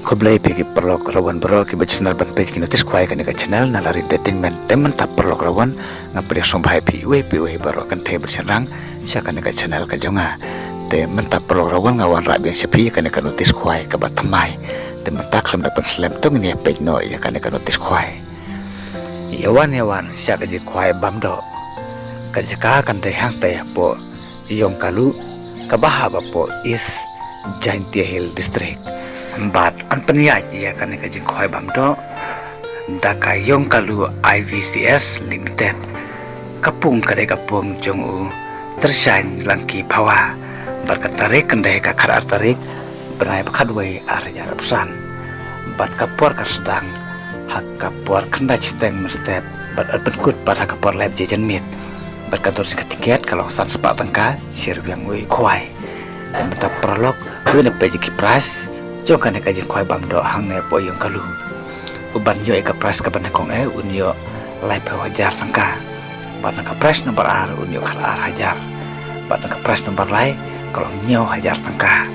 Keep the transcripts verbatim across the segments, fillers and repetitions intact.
Khublei phi ki paralok rawan baroh kiba ju sngewtynnat ban peit ki notice khwai kane ka channel Nalari Entertainment. Te mynta paralok rawan nga pdiang sngewbha ïa phi iwei pa iwei baroh kynthei bad shynrang sha kane ka channel ka jong nga. Te mynta paralok rawan nga wanrah biang sha phi ïa kane ka notice khwai kaba thymmai. Te mynta khlem da pynslem to ngin ïa peit noh ïa kane ka notice khwai. Ïa wan ïa wan sha ka jingkhwai bam doh. Ka jaka kan dei hangtei hapoh Iongkalu kaba hap hapoh East Jaintia Hills District. Bad yn pynïaid ïa kane ka jingkhwai bam doh da ka Iongkalu I V C S Limited. Ka pung ka dei ka pung jong u Tyrshaiñ Langki Phawa. Bad ka tarik kan dei ka khatar tarik bnai ba khatwei ar hajar arphew san. Bad ka por ka sdang ha ka por khyndai shiteng mynstep bad yn pynkut pat ha ka por lai baje janmiet. Bad ka dur jong ka tiket ka long san spah tyngka shi ryngwiang wei khwai. Te mynta paralok to ngin ïa peit ïa ki price jong kane ka jingkhwai bam doh hangne hapoh Iongkalu. Uban ïoh ïa ka price kaba nyngkong eh un ïoh laiphew hajar tyngka. Bad na ka price number ar un ïoh khatar hajar. Bad na ka price number lai ka long hynñiew hajar tyngka.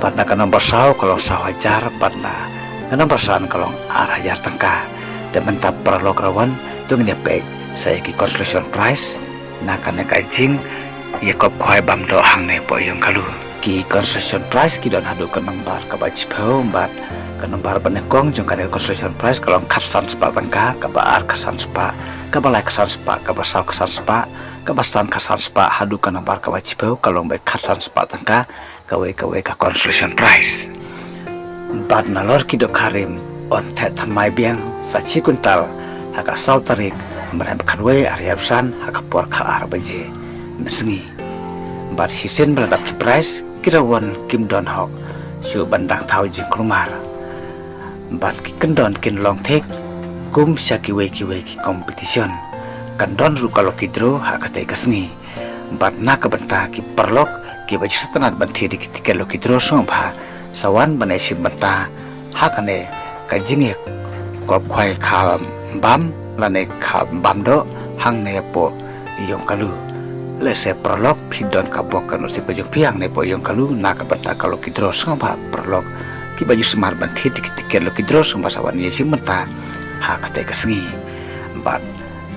Bad na ka number saw ka long saw hajar bad na ka number san ka long ar hajar tyngka. Te mynta paralok rawan to ngin ïa peit sa ïa ki consolation prize na kane ka jingïakop khwai bam doh hangne hapoh Iongkalu. Ki consolation prize ki don haduh ka number kaba shiphew bad ka number ba nyngkong jong kane ka consolation prize ka long khatsan spah tyngka, kaba ar khatsan spah, kaba lai khatsan spah, kaba saw khatsan spah, kaba san khatsan spah haduh ka number kaba shiphew ka long beit khatsan spah tyngka kawei kawei ka consolation prize. Bad nalor ki dohkha rim yn theh thymmai biang sa shi kwintal ha ka saw tarik bnai ba khatwei ar hajar arphew san ha ka por khatar baje mynsngi. Bad shisien ba la dap ki prize ki rawan kim don hok shuh ban dang thaw jingkulmar. Bad ki kyndon kin long thik kum sha kiwei kiwei ki competition. Kan don ruh ka lucky draw ha katei ka sngi. Bad na ka bynta ki paralok kiba ju sngewtynnat ban thied ïa ki tiket lucky draw sngewbha sa wan ban ïashim bynta ha kane ka jingïakop khwai kham bam lane kham bam doh hangne hapoh Iongkalu. Lehse paralok phi don ka bok ka nusip ka jong phi hangne hapoh Iongkalu na ka bynta ka lucky draw sngewbha paralok kiba ju sngewtynnat ban thied ïa ki tiket lucky draw sngewbha sa wan ïashim bynta ha katei ka sngi. Bad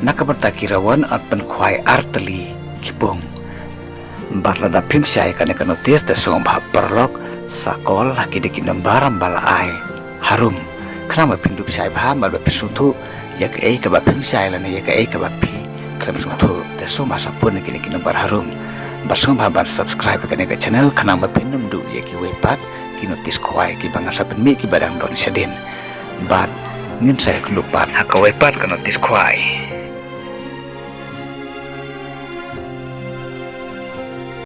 na ka bynta ki rawan yn pynkhwai ar tylli ki pung. Bad lada phim shai kane ka notice te sngewbha paralok sa call ha kine ki number ba la ai harum. Khnang ba phin dup shai bha bad ba phin sngewthuh ïa kaei kaba phim shai lane ïa kaei kaba phi khlem sngewthuh te sngewbha sa phone ha kine ki number harum. Bad sngewbha ban subscribe ïa kane ka channel khnang ba phin ym duh ïa kiwei pat ki notice khwai kiba ngan sa pynmih kiba dang don shadien. Bad ngin sa ïakynduh pat ha kawei pat ka notice khwai.